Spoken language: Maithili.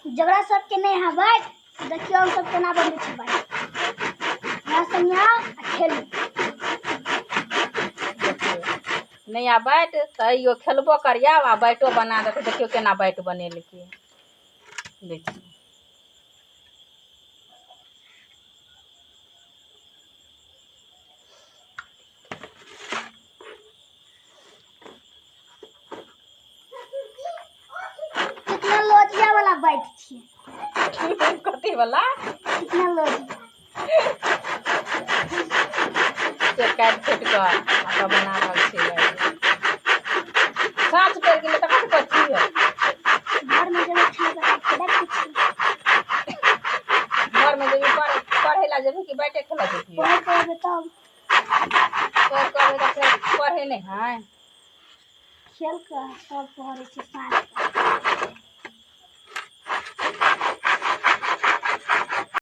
जकरा सबके नहि है बैट, देखियौ हम सब केना बनबै छी बैट। हमरा संगे आउ आ खेलू। नहि आ बैट तऽ अइयो खेलबो करियौ आ बैटो बना देतै। देखियौ केना बैट बनेलकै। देखियौ टेक्नोलॉजिया वाला बैट छियै। कथी वाला? टेक्नोलॉजी से काटि खोटि कऽ आ तब बना रहल छियै। साँझ पड़ि गेलै तऽ कथी करै छियै? घरमे जेबै खेलबै तऽ छियै। घरमे जेबही पढ़ै लए जेबही कि बैटे खेलऽ जेबही? पढ़ के तब पढ़ कऽ अयबै तऽ फेर पढ़ै नहि हइ। खेल कऽ तब पढ़ै छियै साँझ।